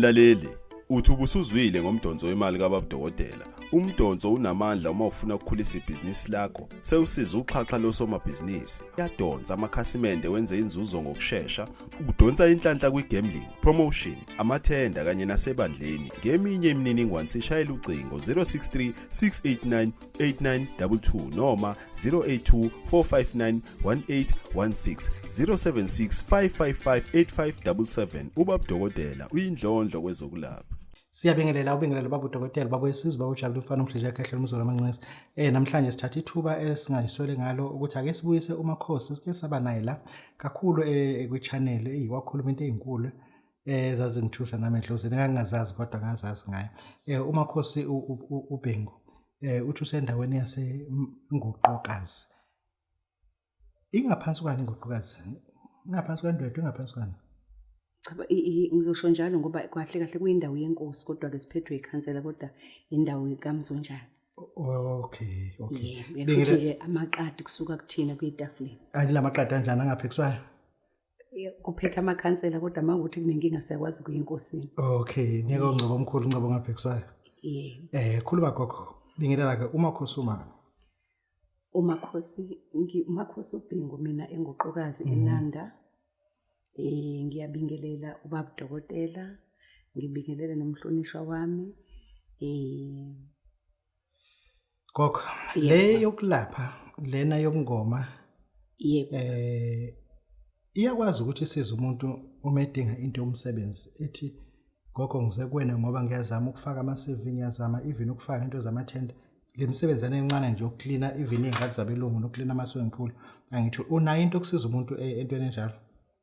Mlaleli, uthi ubusuzwile ngomdonso wemali kababudokotela. Umdonso unamandla uma ufuna ukukhulisa ibhizinisi lakho. Sewusiza uxhaxha losomabhizinisi. Uyadonsa amakhasimende wenze inzuzo ngokushesha, udonsa inhlanhla kwi-gambling, promotion, amathenda kanye nasebandleni. Ngeminye imininingwane sishayela ucingo 063 689 8922 noma 082 459 1816 076 555 8577. Ubabudokotela uyindlondlo kwezokulapha. Siyabingelela, ubingelela baba udokotela, baba wesizwe, baba ujabule umfana omhlesha ekhehlela umzolo amanxesa. Namhlanje sithatha ithuba esingayiswele ngalo ukuthi ake sibuyise uMakhosi sike saba naye la kakhulu kwi-channel wakhuluma into ezinkulu ezazingithusa nami edlozini ngangingazazi kodwa ngazazi ngaye. UMakhosi uBhengu uthi usendaweni yase Ngoqokazi. Ingaphansi kwani Ngoqokazi? Ingaphansi kwaNdwedwe, ingaphansi kwani? Cha, ngizosho njalo ngoba kahle kahle kuyindawo yenkosi, kodwa ke siphethwe ikhansela, kodwa indawo kaMzonjani. Okay. Yebo, futhi nje amaqadi kusuka kuthina kuyitafuleni. Anilamaqadi anjani angaphikiswayo? Kuphethe amakhansela, kodwa uma kuthi kunenkinga siyakwazi kuya enkosini. Okay, niyeke ungcobo omkhulu, ungcobo ongaphikiswayo. Yebo. Khuluma gogo. Bingelela ke uMakhosi uma. UMakhosi, uMakhosi uBhingu mina enguqokazi eNanda. Ngiyabingelela ubaba udokotela, ngibingelele nomhlonishwa wami. Gogo, le yokulapha lena yobungoma Yebo. Iyakwazi ukuthi isize umuntu uma edinga into yomsebenzi ethi gogo ngize kuwena ngoba ngiyazama ukufaka ama CV, ngiyazama even ukufaka into zamathenda, le misebenzi encane nje yokuklina even iy'ngadi zabelungu nokuklina ama-swimming pool, angithi unayo into yokusiza umuntu entweni enjalo?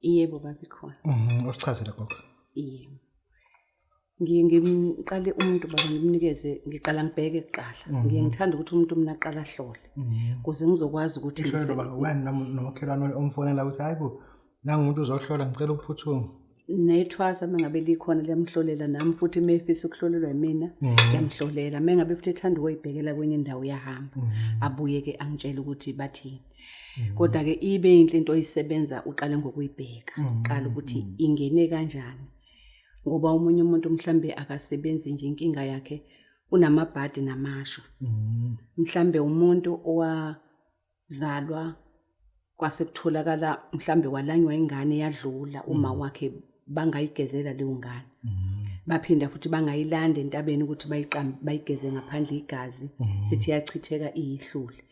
Yebo baba, ikhona. Usichazele gogo. Yebo. Ngiye ngimqale umuntu baba, ngimnikeze, ngiqala ngibheke kuqala. Ngiye ngithanda ukuthi umuntu mina aqala ahlole ukuze ngizokwazi ukuthi Ihlole baba, wena nomakhelwane omfonela ukuthi hayi bo, nangu umuntu uzohlola, ngicela ukuphuthuma. Nethwasa uma ngabe likhona liyamhlolela, nami futhi uma efisa ukuhlolelwa yimina ngiyamhlolela. Uma ngabe futhi ethanda ukuyibhekela kwenye indawo uyahamba, abuye-ke angitshele ukuthi bathini. Kodwa-ke ibe yinhle into oyisebenza uqale ngokuyibheka qala ukuthi ingene kanjani, ngoba omunye umuntu mhlambe akasebenzi nje, inkinga yakhe unamabhadi namashwa. Mhlambe umuntu owazalwa kwase kutholakala mhlambe walanywa ingane yadlula uma wakhe, bangayigezela leyo ngane, baphinda futhi bangayilanda entabeni ukuthi bayigeze ngaphandle igazi, sithi yachitheka iyihlule.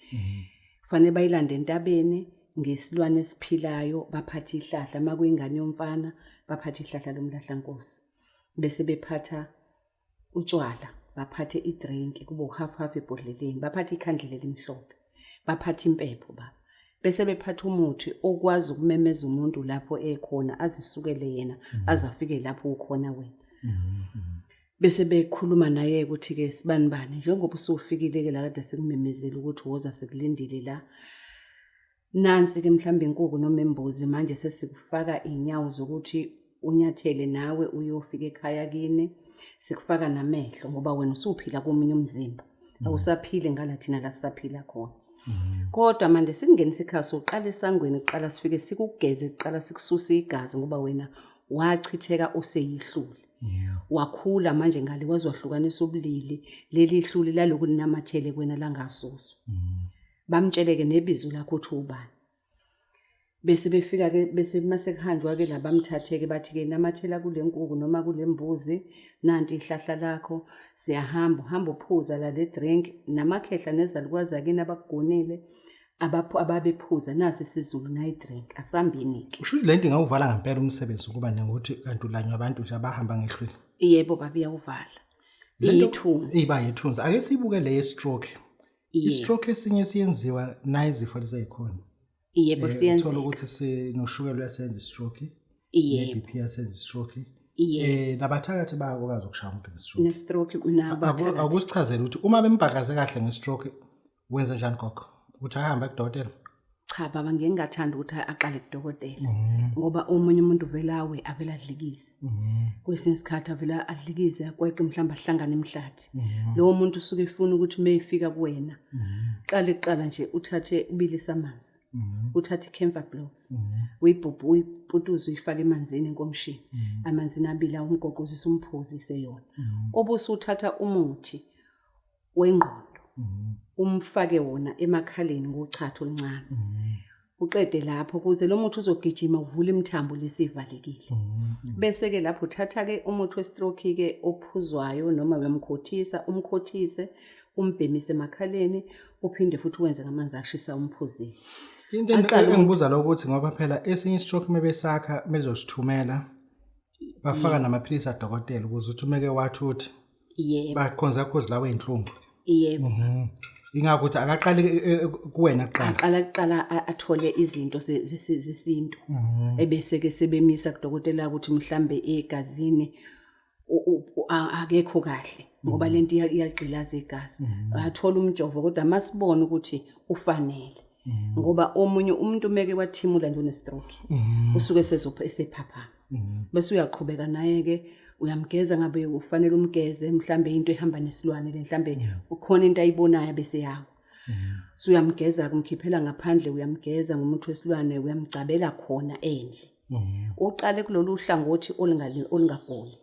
Kufanele bayilande entabeni ngesilwane esiphilayo, baphathe ihlahla, uma kuyingane yomfana baphathe ihlahla lomlahlankosi, bese bephatha utshwala, baphathe idrink kube uhalf half ebhodleleni, baphathe ikhandlela elimhlophe, baphathe impepho baba, bese bephatha umuthi okwazi ukumemeza umuntu lapho ekhona, azisukele yena aze afike lapho ukhona wena. Bese bekhuluma naye ukuthi-ke sibani bani, njengoba usufikile-ke la kade sikumemezela ukuthi woza, sikulindile la, nansi-ke mhlawumbe inkukhu noma imbuzi, manje sesikufaka iy'nyawo zokuthi unyathele nawe uyofika ekhaya kini, sikufaka namehlo ngoba wena usuphila komunye umzimba, awusaphili ngala thina la sisaphila khona. Kodwa manje sikungenisa ekhaya, soqala esangweni kuqala, sifike sikugeze kuqala, sikususe igazi ngoba wena wachitheka useyihlule. Wakhula manje ngale waze wahlukanisa ubulili, leli hluli laloku linamathele kuwena langasuswa. Bamtsheleke nebizo lakho ukuthi ubani. Bese befika ke, bese mase kuhanjwa ke la bamthathe ke, bathi ke namathela kule nkuku noma kule mbuzi, nanti ihlahla lakho, siyahamba, uhamba uphuza la le drink namakhehla nezalukwazi akini abakugonile ababephuza, nasi isiZulu nayi drink asambini ke. Usho ukuthi lento ingawuvala ngempela umsebenzi ukuba nengokuthi kanti ulanywa abantu nje abahamba ngehlwili. Yebo baba, iyawuvala. Iyithunzi. Iba yithunzi. Ake sibuke le stroke. I-stroke esinye siyenziwa nayi izifo lezikhona. Yebo, siyenzeka. Uthola ukuthi sinoshukela uyasenza i-stroke. Yebo. Ne-BP yasenza i-stroke. Yebo. Nabathakathi bayakwazi ukushaya umuntu nge-stroke. Ne-stroke nabathakathi. Akusichazele ukuthi uma bembhakaze kahle nge-stroke wenza njani gogo? Ukuthi ahambe kudokotela? Cha baba, ngeke ngingathanda ukuthi aqale kudokotela ngoba omunye umuntu uvela awe avela adlikize. Kwesinye isikhathi avela adlikize akweqe mhlawumbe ahlangane emhlathi. Lowo muntu usuke efuna ukuthi uma efika kuwena qale kuqala nje uthathe ubilise amanzi. Uthathe i-camphor blocks uyibhubhu uyiputuze uyifake emanzini enkomishini. Amanzini abila umgoqozise umphuzise yona. Obusuthatha umuthi wengqondo umfake wona emakhaleni ngochatho oluncane uqede lapho kuze lo muthi uzogijima uvule imithambo lesivalekile bese ke lapho uthatha ke umuthi we-stroke ke ophuzwayo noma uyamkhothisa umkhothise umbhemise emakhaleni uphinde futhi wenze ngamanzi ashisa umphuzise. Into engibuza lokho ukuthi ngoba phela esinye istroke mebesakha bezosithumela bafaka namaphilisi adokotela ukuze uthi umeke wathi uthi Yebo. Bakhonza cause lawo inhlungu. Yebo. Ingakho ukuthi akaqale kuwena kuqala. Aqala kuqala athole izinto zesintu. Ebese ke sebemisa kudokotela ukuthi mhlambe egazini akekho kahle ngoba lento iyaligqilaza igazi. Athola umjovo kodwa masibona ukuthi ufanele. Ngoba omunye umuntu meke wathimula nje une stroke. Usuke sezopha esephaphama. Bese uyaqhubeka naye ke uyamgeza ngabe ufanele umgeze mhlambe into ehamba nesilwane le mhlambe ukhona into ayibonayo bese yawa. So uyamgeza kumkhiphela ngaphandle uyamgeza ngomuthi wesilwane uyamgcabela khona endle. Uqale kulolu hlangothi olungaguli.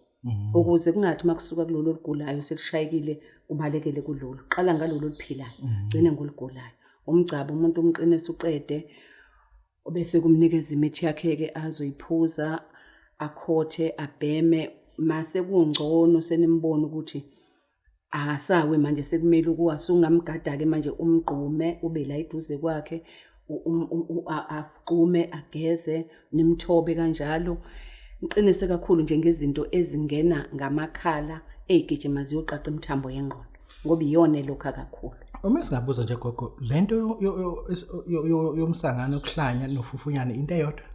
Ukuze kungathi makusuka kulolu olugulayo selishayekile kubalekele kulolu. Qala ngalolu oluphilayo, gcine ngolugulayo. Umgcabo umuntu umqinise uqede obese kumnikeza imithi yakhe-ke azoyiphuza akhothe abheme mase kungcono senimbona ukuthi akasawi manje sekumele ukuwa sungamgada-ke manje umgqume ube la eduze kwakhe agqume ageze nimthobe kanjalo ngiqinise kakhulu nje ngezinto ezingena ngamakhala ey'gijima ziyoqaqa imithambo yengqondo ngoba iyona elokha kakhulu. Uma singabuza nje gogo, lento yomsangano ukuhlanya nofufunyane into eyodwa?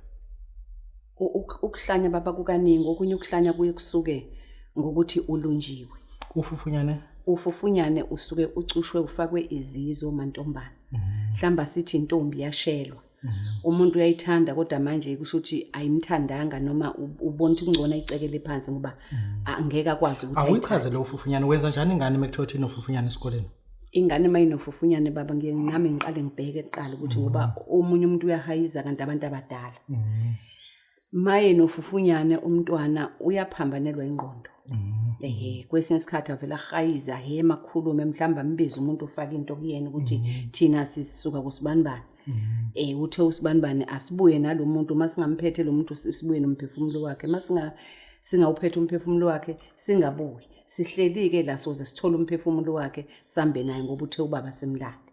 Ukuhlanya baba kukaningi, okunye ukuhlanya kuye kusuke ngokuthi ulunjiwe. Ufufunyane? Ufufunyane usuke ucushwe ufakwe izizo mantombane. Mhlamba sithi intombi yashelwa. Umuntu uyayithanda kodwa manje kusho ukuthi ayimthandanga noma ubona ukuthi kungcono ayicekele phansi ngoba angeke akwazi ukuthi Awuyichaze lo fufunyane wenza njani ingane mekuthiwa uthi inofufunyane esikoleni? Ingane mayinofufunyane baba ngiye nami ngiqale ngibheke kuqala ukuthi ngoba omunye umuntu uyahayiza kanti abantu abadala. Maye nofufunyane umntwana uyaphambanelwa ingqondo. Ehe, kwesinye isikhathi avela ahayiza ahema akhulume mhlawumbe ambize umuntu ofaka into kuyena ukuthi thina sisuka kusibanibani. Uthe usibanibani asibuye nalomuntu uma singamphethe lo muntu sibuye nomphefumulo wakhe uma singawuphethe umphefumulo wakhe singabuyi. Sihleli-ke la soze sithole umphefumulo wakhe sambe naye ngoba uthe ubaba simlande.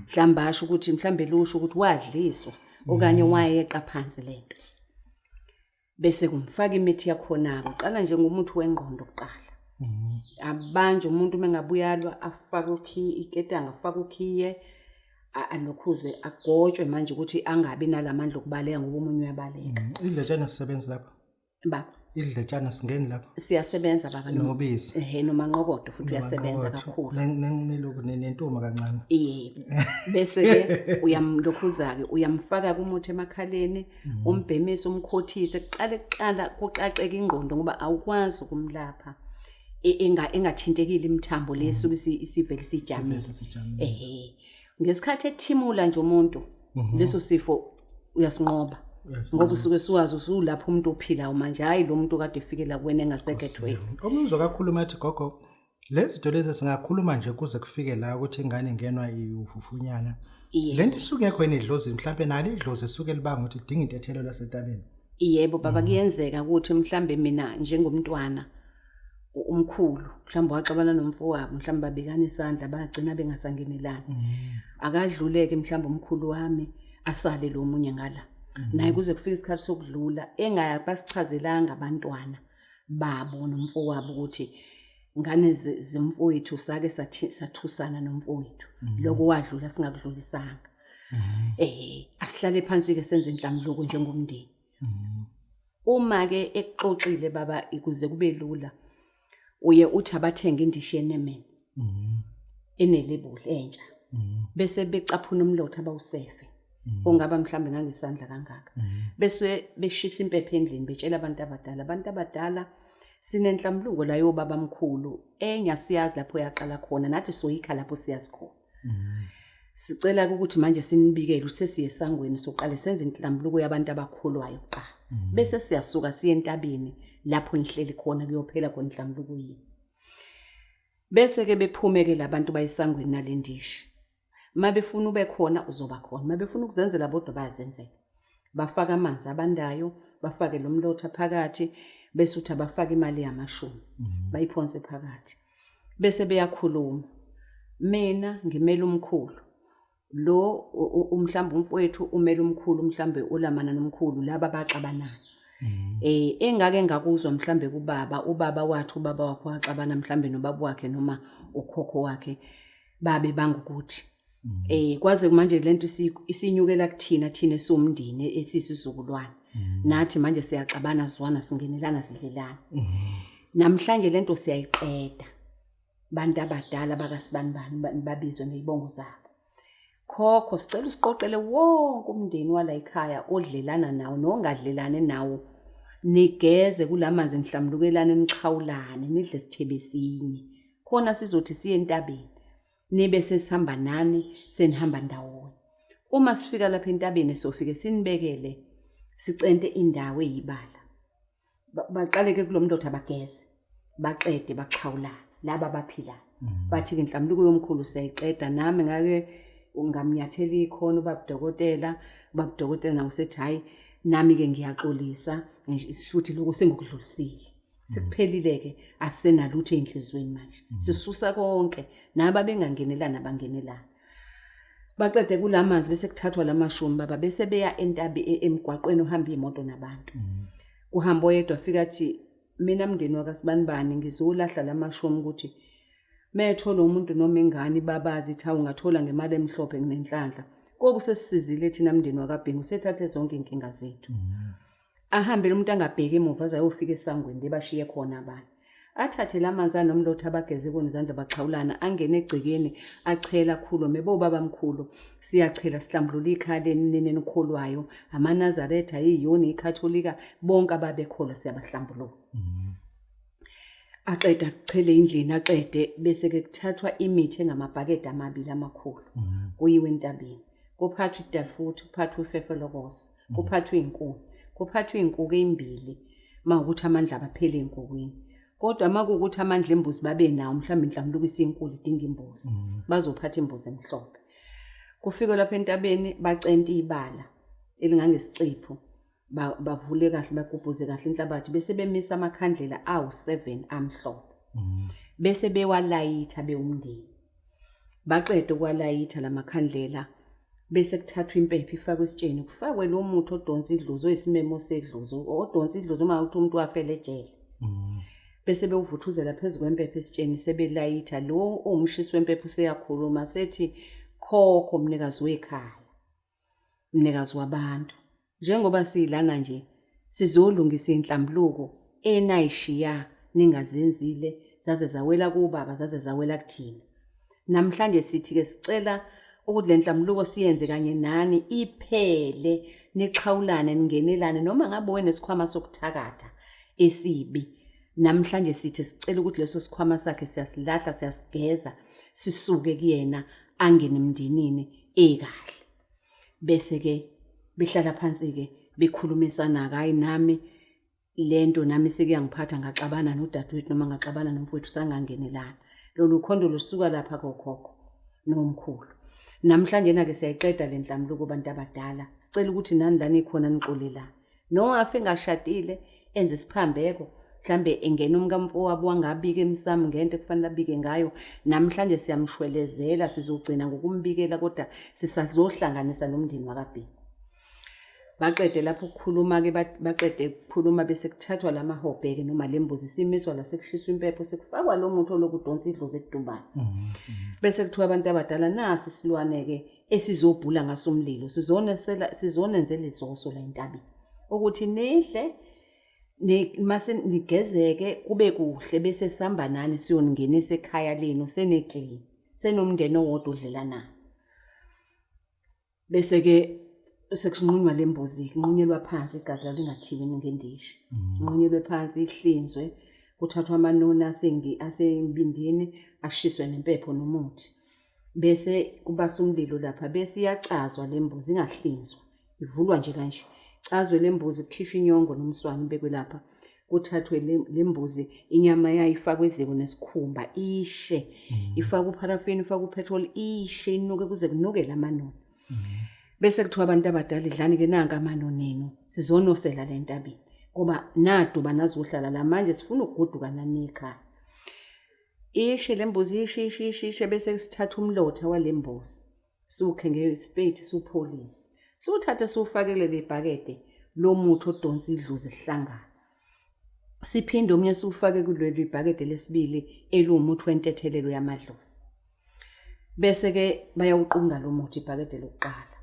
Mhlawumbe asho ukuthi mhlawumbe lusho ukuthi wadliswa okanye wayeqa phansi lento. Bese kumfaka imithi yakhona-ke uqala nje ngomuthi wengqondo kuqala. Abanje umuntu uma engabuyalwa afake ukhiye iketanga afake ukhiye alokhuze agotshwe manje ukuthi angabi nalamandla okubaleka ngoba omunye uyabaleka. Idletshana sisebenzi lapha. Baba. Idletshana singeni lapha. Siyasebenza baba. Nobisi. Ehhe nomanqokodo futhi uyasebenza kakhulu. Nelokhu nentuma kancane. Yebo. Bese ke uyamlokhuza ke uyamfaka kumuthi emakhaleni umbhemise umkhothise kuqale kuqala kuqaqeka ingqondo ngoba awukwazi ukumlapha engathintekile imithambo le esuke isivele isijamile. Ehhe. Ngesikhathi ethimula nje umuntu leso sifo uyasinqoba ngoba usuke suwazi usulapha umuntu ophilayo manje hayi lo muntu kade efikela kuwena engasekho Omunye uzwa kakhuluma athi gogo lezi zinto lezi singakhuluma nje kuze kufike la ukuthi ingane ingenwa iwufufunyana. Le nto isuke yakho yini idlozi mhlampe nalo idlozi esuke libanga ukuthi idinga intethelo lasentabeni. Yebo baba kuyenzeka ukuthi mhlambe mina njengomntwana umkhulu mhlawumbe waxabana nomfowabo mhlawumbe babekana isandla bagcina bengasangenelani. Akadluleke mhlawumbe umkhulu wami asale lo munye ngala. Naye kuze kufike isikhathi sokudlula engaya basichazelanga abantwana babo nomfowabo ukuthi ngane zemfowethu sake sathusana nomfowethu. Lokho wadlula singakudlulisanga. Asihlale phansi ke senze inhlambuluko njengomndeni. Uma ke ekuxoxile baba ukuze kube lula uye uthi abathenge indishi yenemeni enelebuli entsha bese becaphuna umlotha bawusefe. Ongaba mhlambe ngangesandla kangaka. Bese beshisa impepho endlini betshela abantu abadala. Abantu abadala sinenhlambuluko la yobaba mkhulu enye asiyazi lapho yaqala khona nathi soyikha lapho siyazi khona. Sicela ukuthi manje sinibikele ukuthi sesiye esangweni soqale senze inhlambuluko yabantu abakholwayo kuqala. Bese siyasuka siye entabeni lapho nihleli khona kuyophela khona inhlambuluko yini. Bese ke bephume ke labantu bayisangweni nalendishi. Uma befuna ube khona uzoba khona, uma befuna ukuzenzela bodwa bayazenzela. Bafaka amanzi abandayo, bafake lo mlotha phakathi, bese uthi abafake imali yamashumi, bayiphonse phakathi. Bese beyakhuluma. Mina ngimele umkhulu. Lo mhlawumbe umfowethu umele umkhulu mhlawumbe olamana nomkhulu laba baxabanayo. Engake ngakuzwa mhlambe kubaba, ubaba wathi ubaba wakhe waxabana mhlambe nobaba wakhe noma ukhokho wakhe babe bangukuthi. Kwaze manje lento isinyukela kuthina thina esomndeni esisizukulwane. Nathi manje siyaxabana zwana singenelana sidlelana. Namhlanje lento siyayiqeda. Bantu abadala bakasibanibani babizwe ngezibongo zabo. Khokho sicela usiqoqele wonke umndeni wala ekhaya odlelana nawo nongadlelani nawo nigeze kulamanzi nihlambulukelane nixhawulane nidle sithebe esinye khona sizothi siye entabeni nibe sesihamba nani senihamba ndawonye uma sifika lapha entabeni sofike sinibekele sicente indawo eyibala baqale ke kulo mndoda bageze baqede baxhawulana laba abaphilayo bathi ke inhlambuluko yomkhulu siyayiqeda nami ngake ngamnyathela ikhona ubabudokotela ubabudokotela nawo sethi hayi nami ke ngiyaxolisa futhi lokho sengikudlulisile sekuphelile ke asisenalutho enhlizweni manje sisusa konke naba bengangenelana bangenelana baqede kulamanzi bese kuthathwa lamashumi baba bese beya entabi emgwaqweni uhamba imoto nabantu kuhamba oyedwa afika athi mina mndeni wakasibanibani ngizolahla lamashumi ukuthi methola umuntu noma ingane babazi ithi ungathola ngemali emhlophe nginenhlanhla kobe sesisizile thina mndeni wakabhingu sethathe zonke inkinga zethu Ahambe lo muntu angabheki emuva aze ayofika esangweni lebashiye khona abanye. Athathe la manzi anomlotha abageze kona izandla baxhawulana angene egcekeni achela akhulume bobaba mkhulu siyachela sihlambulula ikhaya lenu nina enikholwayo amaNazaretha iyoni iKhatholika bonke ababekholwa siyabahlambulula. Aqeda kuchele endlini aqede bese ke kuthathwa imithi engamabhakede amabili amakhulu kuyiwe entabeni. Kuphathwa idalfuthi kuphathwa ufefe lokosa kuphathwa iy'nkuni kuphathwa iy'nkuku ey'mbili uma ukuthi amandla abapheli ey'nkukwini kodwa uma kuwukuthi amandla embuzi babe nawo mhlawumbe inhlambuluko isinkulu idinga imbuzi bazophatha imbuzi emhlophe kufike lapha entabeni bacente ibala elingangesicipho bavule kahle bagubhuze kahle inhlabathi bese bemisa amakhandlela awu-7 amhlophe bese bewalayitha bewumndeni baqede ukwalayitha lamakhandlela bese kuthathwa impepho ifakwe esitsheni kufakwe lo muthi odonsa idlozi oyisimemo sedlozi odonsa idlozi uma uthi umuntu wafela ejele bese bewuvuthuzela phezu kwempepho esitsheni sebelayitha lo owumshisi wempepho useyakhuluma sethi khokho mnikazi wekhaya mnikazi wabantu njengoba silana nje sizolungisa inhlambuluko enayishiya ningazenzile zaze zawela kubaba zaze zawela kuthina namhlanje sithi ke sicela ukuthi le nhlambuluko siyenze kanye nani iphele nixhawulane ningenelane noma ngabe wena esikhwama sokuthakatha esibi namhlanje sithi sicela ukuthi leso sikhwama sakhe siyasilahla siyasigeza sisuke kuyena angene emndenini ekahle bese ke behlala phansi ke bekhulumisana hayi nami lento nami sekuyangiphatha ngaxabana nodadewethu noma ngaxabana nomfowethu sangangenelana lolu khondo lusuka lapha kokhokho nomkhulu namhlanje na ke siyayiqeda le nhlambuluko bantu abadala sicela ukuthi nani la nikhona nixolelane nowafa engashadile enze isiphambeko mhlambe engena umkamfowabo wangabika emsamo ngento ekufanele abike ngayo namhlanje siyamshwelezela sizogcina ngokumbikela kodwa sisazohlanganisa nomndeni wakabheki baqede lapho ukukhuluma-ke baqede ukukhuluma bese kuthathwa la mahobheke noma le mbuzi simiswa la sekushiswa impepho sekufakwa lo muthi oloku udonsa idlozi ekudubayo bese kuthiwa abantu abadala nasi isilwane-ke esizobhula ngaso umlilo sizonesela sizonenzela izoso la entabeni ukuthi nidle mase nigezeke kube kuhle bese sihamba nani siyoningenisa ekhaya lenu seneclean senomndeni owodwa odlelanayo bese ke Sekunqunywa le mbuzi, inqunyelwa phansi igazi lalo lingathiwe ngendishi. Inqunyelwe phansi ihlinzwe, kuthathwa amanoni asembindini ashiswe nempepho nomuthi. Bese kubasa umlilo lapha bese iyacazwa le mbuzi ingahlinzwa. Ivulwa nje kanje. Cazwe le mbuzi kukhishwe inyongo nomswani ubekwe lapha. Kuthathwe le mbuzi inyama yayo ifakwe eziko nesikhumba ishe. Ifakwe upharafini, ifakwe upetrol ishe inuke kuze kunuke lamanoni. Bese kuthiwa abantu abadala idlani ke nanka amanoni enu sizonosela le ntabeni ngoba naduba nazohlala la manje sifuna ukugoduka nani ekhaya. Ishe le mbuzi ishe ishe ishe ishe bese sithatha umlotha wale mbuzi siwukhe ngesipeyiti siwupholise siwuthathe siwufake kuleli bhakede lomuthi odonsa idlozi lihlangana. Siphinde omunye siwufake kuleli bhakede lesibili eliwumuthi wentethelelo yamadlozi. Bese-ke bayawuqunga lo muthi ibhakede lokuqala.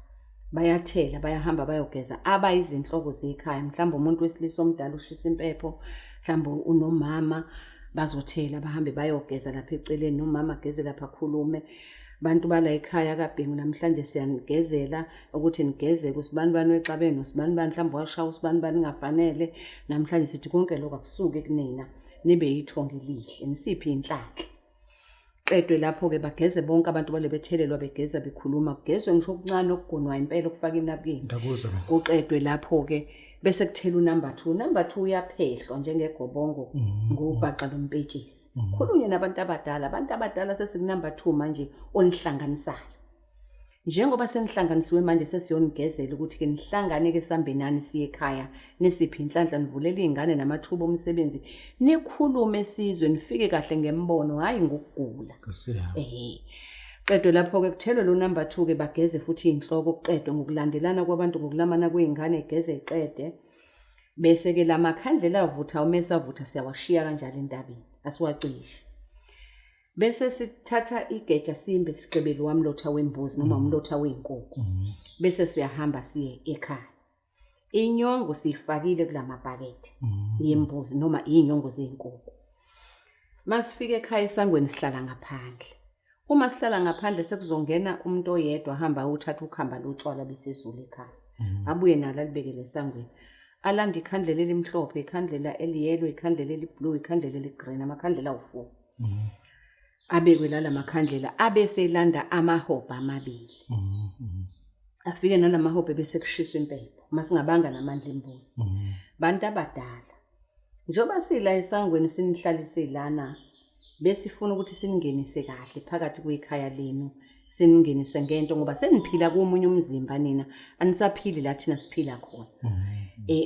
Bayathela, bayahamba bayogeza abayizinhloko zekhaya, mhlawumbe umuntu wesilisa omdala ushisa impepho, mhlawumbe unomama bazothela bahambe bayogeza lapha eceleni nomama ageze lapha akhulume. Bantu bala ekhaya kaBhengu namhlanje siyanigezela ukuthi nigezeke usibanibani wexabene nosibanibani mhlawumbe washaya usibanibani kungafanele. Namhlanje sithi konke lokho akusuke kunina nibe yithongo elihle nisiphe inhlanhla. Qedwe lapho-ke bageze bonke abantu bale bethelelwa begeza bekhuluma kugezwe ngisho okuncane okugonwayo impela okufaka inabukini. Ngiyakuzwa mina. Kuqedwe lapho-ke bese kuthela unumber 2. Number 2 uyaphehlwa njengegobongo ngobhaxa lompetshisi. Khulunywe nabantu abadala, abantu abadala sesikunumber 2 manje onihlanganisayo. Njengoba senihlanganisiwe manje sesiyonigezela ukuthi ke nihlangane ke sambe nani siye ekhaya nisiphe inhlanhla nivulele izingane namathuba omsebenzi nikhulume sizwe nifike kahle ngembono hayi ngokugula. Nkosi yami. Eh. Qedwe lapho ke kuthelwe lo number 2 ke bageze futhi inhloko kuqedwe ngokulandelana kwabantu ngokulamana kwezingane igeze iqede. Bese ke lamakhandlela avutha uma esavutha siyawashiya kanjalo entabeni asiwacishi. Bese sithatha igeja simbe sigqibele wamlotha wembuzi noma umlotha wenkukhu. Bese siyahamba siye ekhaya. Inyongo siyifakile kulamabhakede yembuzi noma inyongo zenkukhu. Masifika ekhaya esangweni sihlala ngaphandle. Uma sihlala ngaphandle sekuzongena umuntu oyedwa ahamba ayothatha ukhamba lotshwala besiZulu ekhaya. Abuye nalo alibekele esangweni. Alande ikhandlela elimhlophe, ikhandlela eliyellow, ikhandlela eliblue, ikhandlela eligreen, amakhandlela awu-4. Abekwe lala makhandlela abese elanda amahobha amabili. Afike nalamahobha bese kushiswa impepho masingabanga namandla embuzi. Bantu abadala njengoba sila esangweni sinihlalise lana besifuna ukuthi siningenise kahle phakathi kwekhaya lenu siningenise ngento ngoba seniphila komunye umzimba nina anisaphili la thina siphila khona.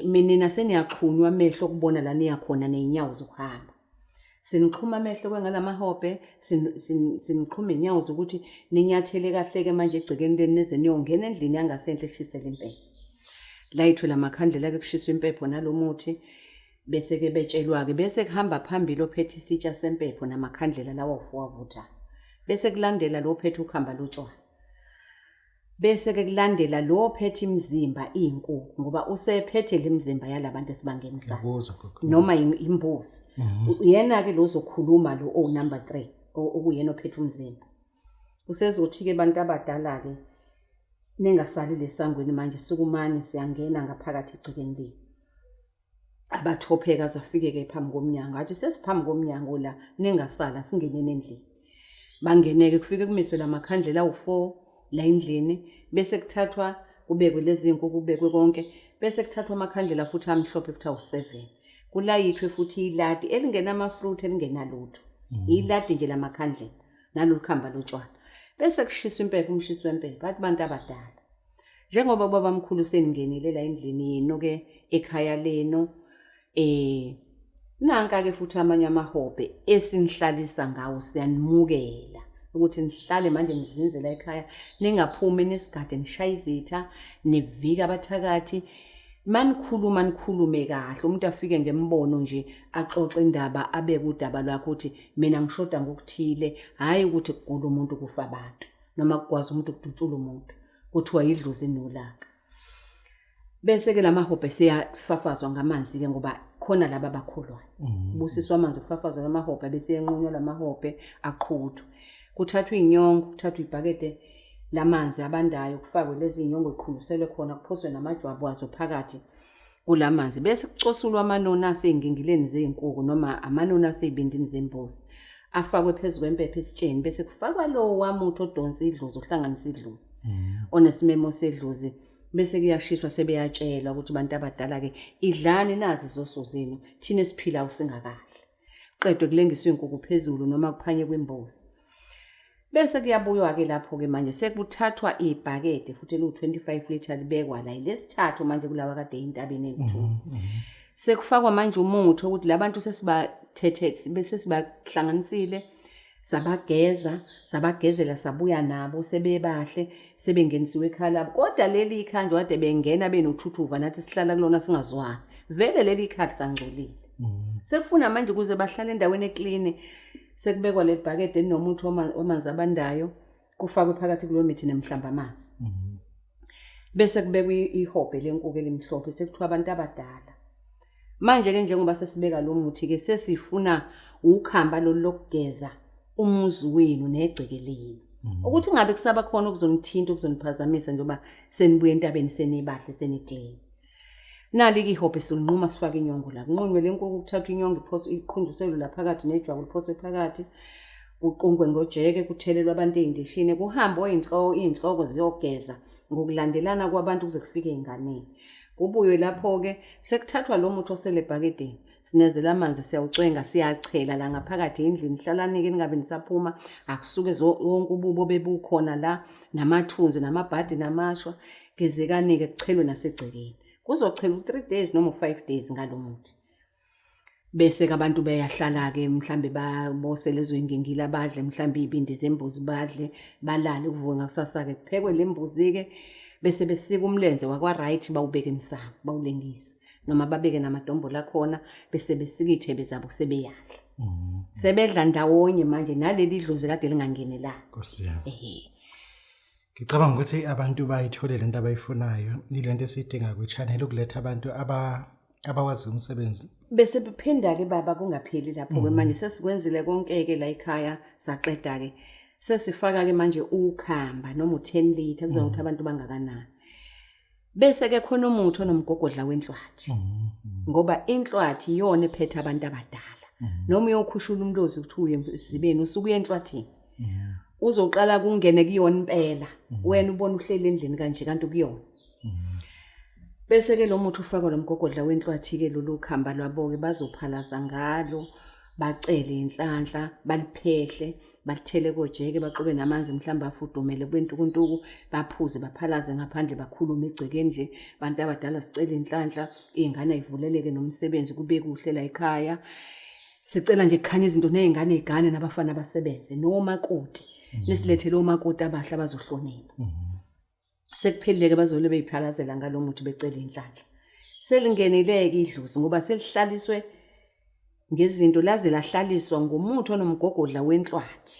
Mina seniyaxhunywa amehlo okubona la niya khona nezinyawo zokuhamba. Sinixhuma amehlo kwengalamahobhe, sinixhuma inyawo zokuthi ninyathele kahle-ke manje egcekeni lenu nize niyongena endlini yangasenhle eshisela impepho. Layithwe lamakhandlela-ke kushiswa impepho nalo muthi bese-ke betshelwa-ke bese kuhamba phambili ophethe isitsha sempepho namakhandlela lawa awavuthayo. Bese kulandela lo ophethe ukhamba lotshwala. Bese ke kulandela lo ophethe imizimba izinkukhu ngoba usephethe le mizimba yalabantu esibangenisa noma imbuzi. Uyena ke lo ozokhuluma lo o number 3 okuyena ophethe umzimba. Usezothi ke bantu abadala ke ningasali lesangweni manje sukumani siyangena ngaphakathi egcekeni lenu. Abathopheka aze afike-ke phambi komnyango athi sesiphambi komnyango la ningasala singeneni endlini. Bangene-ke kufike kumiswe la makhandlela awu-4 la endlini bese kuthathwa kubekwe lezi nkukhu kubekwe konke bese kuthathwa amakhandlela futhi amhlophe futhi awu-7 kulayithwe futhi iladi elingenama-fruit elingenalutho iladi nje lamakhandlela nalolu khamba lotshwala bese kushiswa impepho umshisi wempepho athi bantu abadala Njengoba ubabamkhulu seningenile la endlini yenu ke ekhaya lenu nanka ke futhi amanye amahobhe esinihlalisa ngawo siyanimukela ukuthi nihlale manje nizinze la ekhaya ningaphumi nisigade nishaye izitha nivike abathakathi manikhuluma nikhulume kahle umuntu afike ngembono nje axoxe indaba abeke udaba lwakhe ukuthi mina ngishoda ngokuthile hhayi ukuthi kugula umuntu kufa abantu noma kugwaza umuntu kudutshula umuntu kuthiwa yidlozi enolaka. Bese ke lamahobhe seyafafazwa ngamanzi ke ngoba khona laba abakholwayo. Busiswa amanzi kufafazwa lamahobhe bese enqunywa lamahobhe aqhuthwe. Kuthathwa inyongo, kuthathwa ibhakede Lamanzi abandayo kufakwe lezi nyongo iqhunduselwe khona kuphoswe namajwabu azo phakathi kulamanzi bese kucosulwa amanoni asey'ngingileni zey'nkuku noma amanoni asey'bindini zembuzi afakwe phezu kwempepha esitsheni bese kufakwa lowo wamuthi odonsa idlozi ohlanganisa idlozi onesimemo sedlozi bese kuyashiswa sebeyatshelwa ukuthi bantu abadala-ke idlani nazi izoso zenu thina esiphila usingakahle qedwe kulengiswa iy'nkukhu phezulu noma kuphanye kwimbuzi bese kuyabuywa-ke lapho-ke manje sekuthathwa ibhakede futhi eliwu-25 litre libekwa la ilesithathu manje kulawa kade eyintabeni eyi-two sekufakwa manje umuthi ukuthi la bantu sesibathethe sesibahlanganisile sabageza sabagezela sabuya nabo sebebahle sebengenisiwe ekhaya labo kodwa leli ikhaya nje kade bengena benothuthuva nathi sihlala kulona singazwani vele leli ikhaya lisangcolile sekufuna manje ukuze bahlale endaweni eklini sekubekwa leli bhakede elinomuthi wamanzi abandayo kufakwe phakathi kuleyo mithi nemhlamba amanzi bese kubekwa ihobhe lenkuku elimhlophe sekuthiwa abantu abadala manje-ke njengoba sesibeka lo muthi-ke sesifuna ukhamba lolu lokugeza umuzi wenu negceke lenu ukuthi ngabe kusaba khona okuzonithinta okuzoniphazamisa njengoba senibuye entabeni senibahle seniclean nali-ke ihobhe silinquma sifake inyongo la kunqunywe le nkukhu kuthathwa inyongo iphoswe iqhunjuselwe la phakathi nejwabu liphoswe phakathi kuqunkwe ngojeke kuthelelwe abantu ey'ndishini kuhambe oyinhloko iy'nhloko ziyogeza ngokulandelana kwabantu kuze kufike ey'nganeni kubuywe lapho-ke sekuthathwa lo muthi osele ebhakedeni sinezela amanzi siyawucwenga siyachela la ngaphakathi endlini hlalani-ke ningabe nisaphuma akusuke wonke ububo bebukhona la namathunzi namabhadi namashwa gezekani-ke kuchelwe nasegcekeni kuzochelwa u-3 days noma u-5 days ngalo muthi bese-ke abantu beyahlala-ke mhlambe babose lezo yingingila badle mhlambe iy'bindi zembuzi badle balale kuvuke ngakusasa-ke kuphekwe le mbuzi-ke bese besika umlenze wakwa-right bawubeke emsamo bawulengise noma babeke namadombolo akhona bese besika iy'thebe zabo sebeyadla sebedla ndawonye manje naleli dlozi kade lingangenelani Nkosi yami. ehe Ngicabanga ukuthi abantu bayithole lento abayifunayo, ilento esiyidinga kwi-channel ukuletha abantu abawazi umsebenzi. Bese bephinda-ke baba kungapheli lapho-ke manje sesikwenzile konke-ke la ekhaya saqeda-ke sesifaka-ke manje ukhamba noma u-10 litre kuzoba ukuthi abantu bangakanani bese-ke khona umuthi onomgogodla wenhlwathi ngoba inhlwathi iyona ephethe abantu abadala noma uyokhushula umlozi ukuthi uye esizibeni usuke uye enhlwathini uzoqala kungene kuyona impela wena ubona uhleli endlini kanje kanti kuyona bese-ke lo muthi ufakwa lo mgogodla wenhlwathi-ke lolu khamba lwabo-ke bazophalaza ngalo bacele inhlanhla baliphehle balithele kojeke baxube namanzi mhlawumbe afudumele kwentukuntuku baphuze baphalaze ngaphandle bakhulume egcekeni nje bantu abadala sicela inhlanhla iy'ngane ayivuleleke nomsebenzi kube kuhle la ekhaya sicela nje kukhanye izinto ney'ngane y'gane nabafana basebenze nomakoti nisilethele omakoti abahle abazohlonipha sekuphelile-ke bazole beyiphalazela ngalo muthi becela inhlanhla selingenile-ke idlozi ngoba selihlaliswe ngezinto laze lahlaliswa ngomuthi onomgogodla wenhlwathi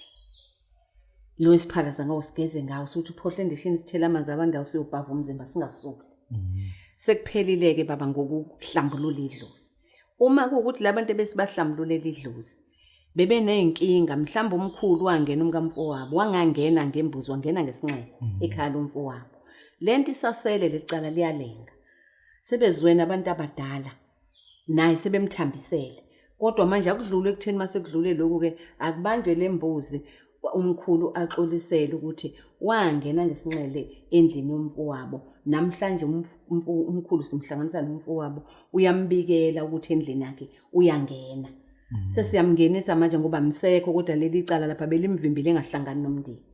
lo esiphalaza ngawo sigeze ngawo sokuthi uphohle endishini sithele amanzi abandawo siyobhava umzimba singasuli sekuphelile-ke baba ngokuhlambulula idlozi uma kuwukuthi labantu ebesibahlambululela idlozi bebeney'nkinga mhlawumbe umkhulu wangena umkamfowabo wangangena ngembuzi wangena ngesinxele ekhaya lomfowabo le nto isasele lecala liyalenga sebezwena abantu abadala naye sebemthambisele kodwa manje akudlule ekutheni mase kudlule lokhu-ke akubanjwe le mbuzi umkhulu axolisele ukuthi wangena ngesinxele endlini yomfowabo namhlanje umkhulu simhlanganisa nomfowabo uyambikela ukuthi endlini yakhe uyangena sesiyamngenisa manje ngoba msekho kodwa leli cala lapha belimvimbile engahlangani nomndeni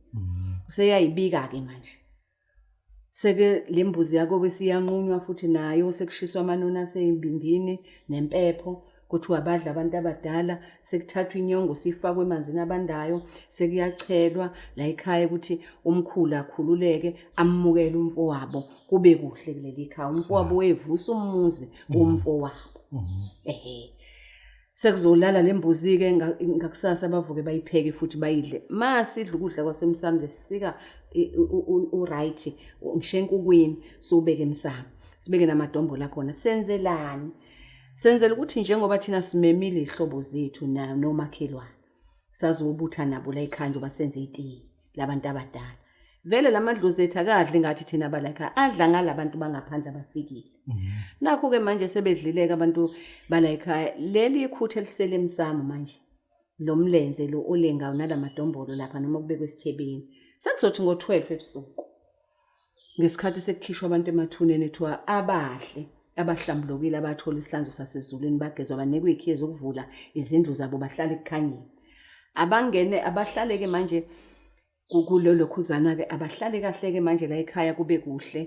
useyayibika-ke manje seke le mbuzi yakho besiyanqunywa futhi nayo sekushiswa amanoni aseyibindini nempepho kuthiwa badla abantu abadala sekuthathwa inyongo sifakwe emanzini abandayo sekuyachelwa la ekhaya ukuthi umkhulu akhululeke amukele umfowabo kube kuhle kuleli khaya umfowabo wevusa umuzi womfowabo ehe sekuzolala le mbuzi-ke ngakusasa bavuke bayipheke futhi bayidle ma sidla ukudla kwasemsamo nje sisika u-right ngisho enkukwini siwubeke emsamo sibeke namadombolo akhona senzelani senzela ukuthi njengoba thina simemile iy'hlobo zethu nomakhelwane sazobutha nabo la ekhaya njengoba senze itiye labantu abadala. Vele lamadlozi ethu akadli ngathi thina balakha, adla ngalabantu bangaphandle abafikile. Nakho-ke manje sebedlileke abantu bala ekhaya. Leli ikhutha elisele emsamo manje, lo mlenze lo olengayo nalamadombolo lapha noma kubekwe esithebeni. Sekuzothi ngo-12 ebusuku ngesikhathi sekukhishwa abantu emathuneni kuthiwa abahle abahlambulukile abathola isihlanzo sasezulwini bagezwa banikwa iy'khiye zokuvula izindlu zabo bahlale ekukhanyeni. Abangene abahlale-ke manje kulolo khuzana-ke abahlale kahle-ke manje la ekhaya kube kuhle.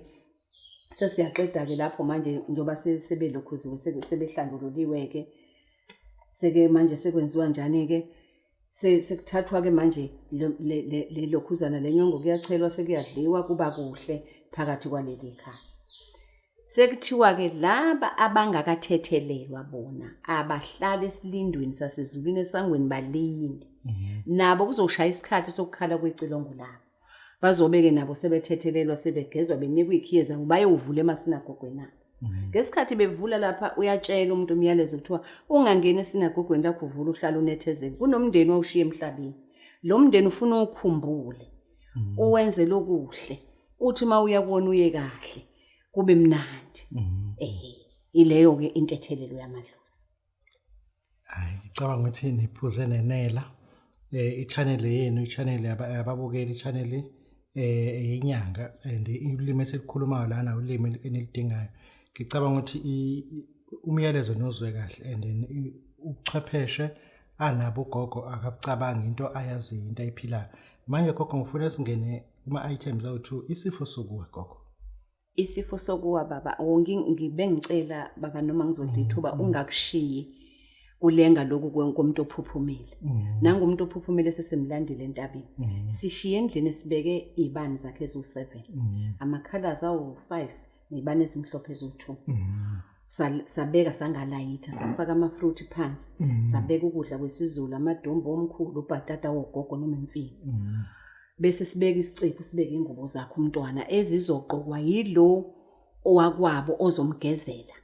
Sesiyaqeda-ke lapho manje njengoba sebelokhuziwe sebehlandululiwe-ke seke manje sekwenziwa njani-ke sekuthathwa-ke manje le lokhuzana le nyongo kuyachelwa sekuyadliwa kuba kuhle phakathi kwaleli khaya. Sekuthiwa-ke laba abangakathethelelwa bona abahlala esilindweni sasezulwini esangweni balinde. Nabo kuzoshaya isikhathi sokukhala kwecilongo labo. Bazobe-ke nabo sebethethelelwa sebegezwa benikwa iy'khiye zabo bayovula emasinagogweni abo. Ngesikhathi bevula lapha uyatshela umuntu umyalezo kuthiwa ungangeni esinagogweni lakho uvula uhlala unethezeke. Kunomndeni wawushiya emhlabeni. Lo mndeni ufuna uwukhumbule. Uwenze lokuhle. Uthi uma uya kuwona uye kahle. Kube mnandi. Ileyo ke intethelelo yamadlozi. Hayi ngicabanga ukuthi niphuze nenela. I-channel yenu, i-channel yababukeli, i-channel eyinyanga and ulimi esilikhulumayo lana ulimi enilidingayo. Ngicabanga ukuthi umyalezo nozwe kahle and then ubuchwepheshe anabo ugogo akabucabangi into ayaziyo into ayiphilayo. Manje gogo ngifuna singene kuma items awu-2 isifo sokuwa gogo. Isifo sokuwa baba, ngibe ngicela baba noma ngizodla ithuba ungakushiyi kulenga lokhu komuntu ophuphumile. Nangu umuntu ophuphumile sesimlandile entabeni. Sishiye endlini sibeke izibani zakhe eziwu-7. Amakhalazi awu-5 nezibani ezimhlophe eziwu-2. Sabeka sangalayitha, safaka amafruit phansi, sabeka ukudla kwesiZulu, amadumbe omkhulu, ubhatata wogogo noma imfino. Bese sibeka isicephu, sibeke ingubo zakhe umntwana ezizogqokwa yilo owakwabo ozomgezela.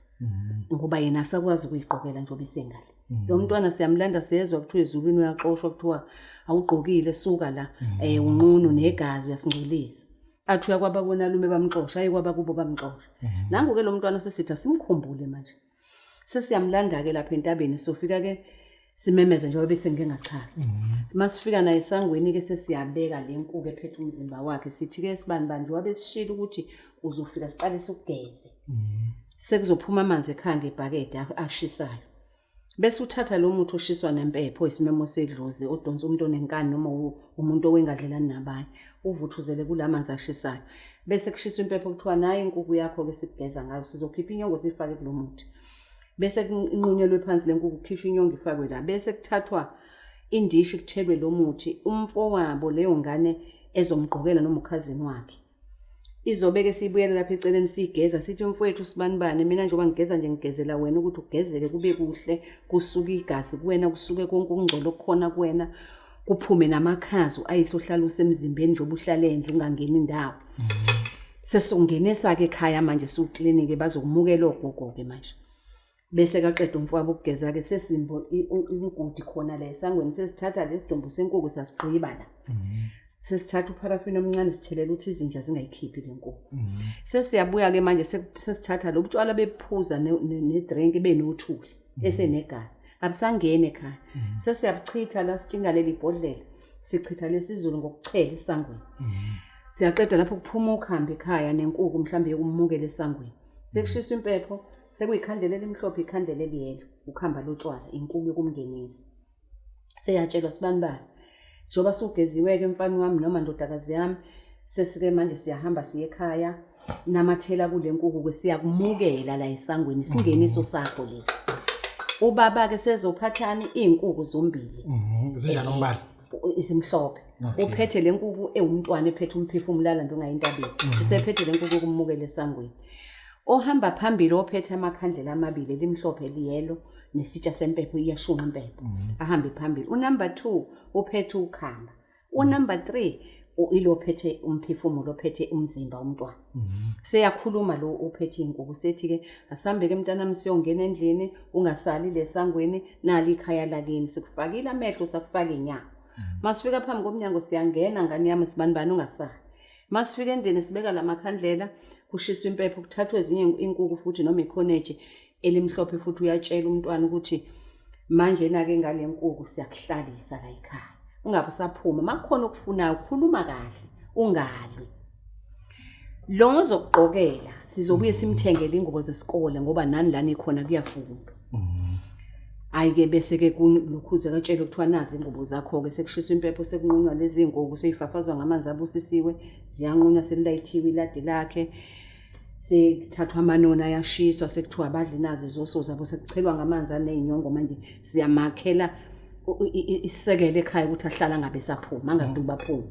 Ngoba yena asakwazi ukuyigqokela njengoba esengale. Lo mntwana siyamlanda siyezwa kuthiwa ezulwini uyaxoshwa kuthiwa awugqokile suka la, unqunu negazi uyasingcolisa. Athi uyakwaba konalume bamxosha, aye kwaba kubo bamxosha. Nangu ke lo mntwana sesithi asimkhumbule manje. Sesiyamlanda ke lapha entabeni sofika ke simemeze njengoba bese ngike ngachaza. Masifika naye esangweni ke sesiyabeka le nkuku ephethe umzimba wakhe sithi ke sibani bani njengoba besishilo ukuthi uzofika siqale sikugeze. Sekuzophuma amanzi ekhaya ngebhakede ashisayo. Bese uthatha lo muthi oshiswa nempepho isimemo sedlozi odonsa umuntu onenkani noma umuntu owengadlelani nabanye uvuthuzele kula manzi ashisayo. Bese kushiswa impepho kuthiwa nayi inkukhu yakho ke sikugeza ngayo sizokhipha inyongo siyifake kulo muthi. Bese kunqunyelwe phansi le nkukhu kukhishwa inyongo ifakwe la. Bese kuthathwa indishi kuthelwe lo muthi umfowabo leyo ngane ezomgqokela noma ukhazini wakhe. Izobeke siyibuyele lapha eceleni siyigeza sithi mfowethu sibanibani mina njengoba ngigeza nje ngigezela wena ukuthi ugezeke kube kuhle kusuke igazi kuwena kusuke konke ukungcola okukhona kuwena kuphume namakhazi ayisohlala usemzimbeni njengoba uhlala endle ungangeni indawo. Sesongenisa ke ekhaya manje suclinic bazokumukela ogogo ke manje. Bese kaqeda umfowabo ukugeza ke sesimbo umgodi khona la esangweni sesithatha lesidumbu senkukhu sasigqiba la. Sesithatha upharafini omncane sithelela ukuthi izinja zingayikhiphi le nkukhu. Sesiyabuya ke manje sesithatha lo butshwala bephuza ne drink benothuli esenegazi. Abusangeni ekhaya. Sesiyabuchitha la sitshinga leli bhodlela. Sichitha lesizulu ngokuchela esangweni. Siyaqeda lapho kuphuma ukhambi ekhaya nenkukhu mhlambe yokumukela esangweni. Sekushiswa impepho sekuyikhandlela elimhlophe ikhandlela eliyelo ukhamba lotshwala inkukhu yokumngenisa. Seyatshelwa sibanibani njengoba sugeziwe-ke mfana wami noma ndodakazi yami sesike manje siyahamba siye ekhaya namathela kule nkukhu-ke siyakumukela la esangweni singeniso sakho lesi. Ubaba-ke sezophathani iy'nkukhu zombili. Zinjani umbala? Izimhlophe. Uphethe le nkukhu ewumntwana ephethe umphefumulo alanda ungayi entabeni. Usephethe le nkukhu yokumukela esangweni. Ohamba phambili ophethe amakhandlela amabili elimhlophe eliyelo nesitsha sempepho iyashunqa impepho. Ahambe phambili. Unumber 2 uphethe ukhamba. Unumber 3 ilo ophethe umphefumulo ophethe umzimba umntwana. Seyakhuluma lo uphethe inkukhu sethi ke asambe ke mntanami siyongena endlini ungasali lesangweni nali ikhaya lakini sikufakile amehlo sakufaka inyawo. Masifika phambi komnyango siyangena ngane yami sibanibani ungasali. Masifika endlini sibeka lamakhandlela, kushiswa impepho, kuthathwe ezinye inkukhu futhi noma ikhoneji elimhlophe futhi uyatshela umntwana ukuthi manje na-ke ngale nkukhu siyakuhlalisa la ekhaya. Ungabe usaphuma, uma kukhona okufunayo khuluma kahle, ungalwi. Lo ozokugqokela sizobuye simthengele ingubo zesikole ngoba nani lana ikhona kuyafundwa. Hayi-ke bese-ke kulokhuze katshelwe kuthiwa nazi ingubo zakho-ke sekushiswa impepho sekunqunywa lezi iy'ngubo seyifafazwa ngamanzi abusisiwe ziyanqunywa selilayithiwe iladi lakhe sekuthathwa amanoni ayashiswa sekuthiwa abadle nazi izoso zabo sekuchelwa ngamanzi aney'nyongo manje siyamakhela isisekelo ekhaya ukuthi ahlala angabe esaphuma angaduba aphume.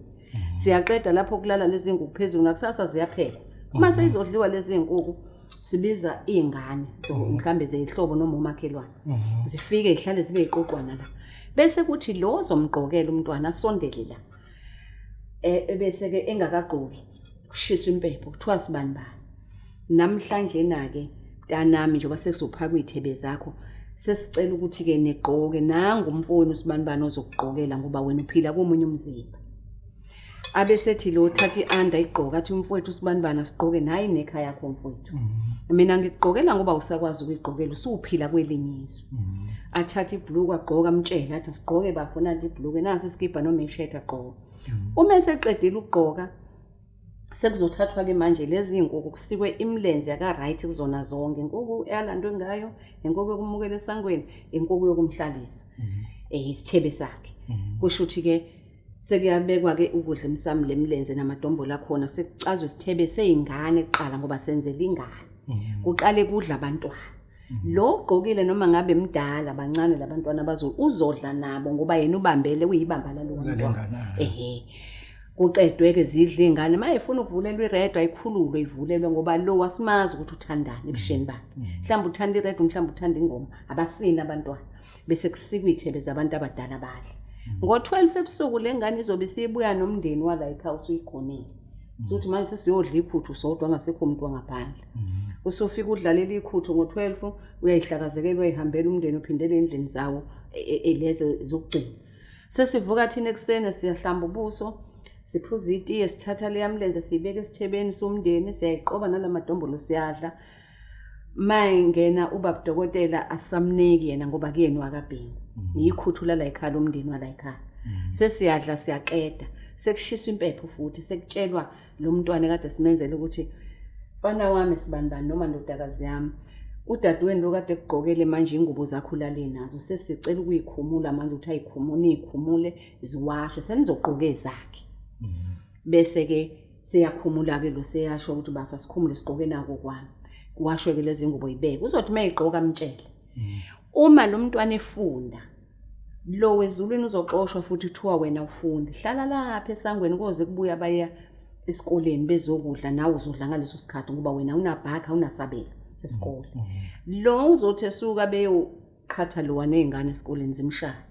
Siyaqeda lapho kulala lezi nguku phezulu ngakusasa ziyaphela. Uma seyizodliwa lezi nkuku sibiza iy'ngane so mhlambe zeyihlobo noma umakhelwane. Zifike zihlale zibe yiqoqwana la. Bese kuthi lo ozomgqokela umntwana asondele la. Ebese ke engakagqoki kushiswa impepho kuthiwa sibani bani. Namhlanje na-ke mntanami njengoba sekuzophakwa iy'thebe zakho sesicela ukuthi-ke nigqoke nangu umfowenu usibanibani ozokugqokela ngoba wena uphila komunye umzimba. Abesethi lo thatha i-under igqoke athi umfowethu usibanibani asigqoke nayi nekha yakho mfowethu. Mina ngikugqokela ngoba usakwazi ukuyigqokela usuphila kwelinye izwe. Athathe ibhuluku agqoke amtshele athi asigqoke bafo nanti ibhuluku nasi isikibha noma ishirt agqoke. Uma eseqedile ukugqoka sekuzothathwa-ke manje lezi iy'nkukhu kusikwe imilenze yaka-right kuzona zonke inkukhu eyalandwe ngayo inkukhu yokumukela esangweni inkukhu yokumhlalisa isithebe sakhe. Kusho ukuthi-ke sekuyabekwa-ke ukudla emsamo lemilenze namadombolo akhona sekucazwa isithebe sey'ngane kuqala ngoba senzela ingane. Kuqale kudla abantwana. Lo ogqokile noma ngabe mdala bancane labantwana bazo uzodla nabo ngoba yena ubambele uyibamba lalowo mntwana. Ehhe. Kuqedwe-ke zidle iy'ngane uma efuna ukuvulelwa iredo ayikhululwe ivulelwe ngoba lo wasimazi ukuthi uthandani ebusheni bakhe. Mhlawumbe uthanda iredo mhlawumbe uthanda ingoma abasini abantwana. Bese kusikwa iy'thebe zabantu abadala badle. Ngo-12 ebusuku le ngane izobe isibuya nomndeni wala ekhaya usuyigonile. Suthi manje sesiyodla ikhuthu sodwa angasekho umuntu wangaphandle. Usufika udlalela ikhuthu ngo-12 uyayihlakazekela uyayihambela umndeni uphindele endlini zawo lezo zokugcina. Sesivuka thina ekuseni siyahlamba ubuso siphuza itiye sithatha leya mlenze siyibeka esithebeni somndeni siyayiqoba nalamadombolo siyadla. Mayingena ubaba dokotela asamniki yena ngoba kuyena wakabheni. Yikhuthu lala ekhaya lomndeni wala ekhaya. Sesiyadla siyaqeda. Sekushiswa impepho futhi sekutshelwa lo mntwana kade simenzele ukuthi mfana wami sibanibani noma ndodakazi yami udadewenu lo kade ekugqokele manje ingubo zakho ulale nazo sesicela ukuyikhumula manje ukuthi ayikhumule niyikhumule ziwashwe senizogqoka ezakhe. Bese ke seyakhumula-ke lo seyasho ukuthi bafa sikhumule sigqoke nako kwami. Kuwashwe-ke lezi ngubo ibeke. Uzothi uma eyigqoka amtshele. Uma lo mntwana efunda lo wezulwini uzoxoshwa futhi kuthiwa wena ufundi. Hlala lapha esangweni koze kubuye abaya esikoleni bezokudla nawe uzodla ngaleso sikhathi ngoba wena awunabhakha awunasabelo sesikole. Lo uzothi esuka beyoqhatha lowa ney'ngane esikoleni zimshaya.